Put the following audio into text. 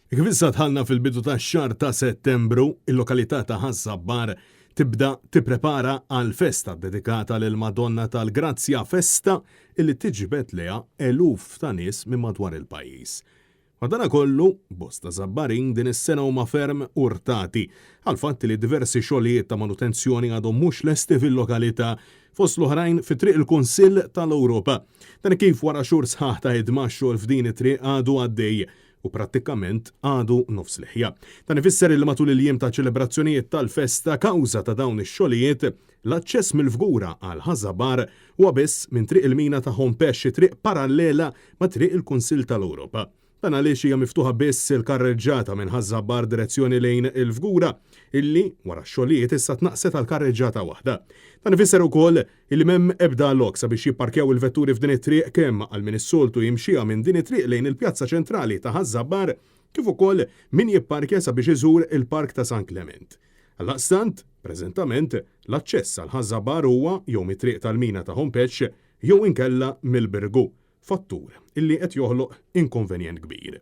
Kif issa dħalna fil-bidu tax-xahar ta' Settembru, il-lokalità ta' Ħaż-Żabbar tibda tipprepara għal festa ddedikata lill-Madonna tal-Grazzja, festa illi tiġbed lejha eluf ta' nies minn madwar il-pajjiż. Madanakollu, bosta Żabbarin din is-sena huma ferm urtati għall-fatt li diversi xogħlijiet ta' manutenzjoni għadhom mhux lesti fil-lokalità, fost l-oħrajn fi Triq il-Kunsill tal-Ewropa. Dan kif wara xhur sħaħ ta' ħidma x-xogħol f'din it-triq għadu għaddej u prattikament għadu nofs liħja. Dan ifisser li matul il-jiem ta' ċelebrazzjonijiet tal-festa kawża ta' dawn ix-xogħlijiet, l-aċċess mill-Fgura għal Ħaż-Żabbar huwa biss minn Triq il-Mina ta' Hompesch, triq parallela ma' Triq il-Kunsill tal-Ewropa. Dan għaliex hija miftuħa biss il-karreġġata minn Ħaż-Żabbar direzzjoni lejn il-Fgura, illi, wara x-xogħlijiet issa tnaqqset għal karreġġata waħda. Dan ifisser ukoll illi m'hemm ebda lok sabiex jipparkjaw il-vetturi f'din it-triq kemm għal min is-soltu jimxiha minn din it-triq lejn il-pjazza ċentrali ta' Ħaż-Żabbar kif ukoll min jipparkja sabiex iżur il-Park ta' San Klement. Għaldaqstant, preżentament, l-aċċess għal Ħaż-Żabbar huwa jew mit-triq tal-Mina ta' Hompesch jew inkella mill-Birgu, fattur illi qed joħloq inkonvenjent kbir.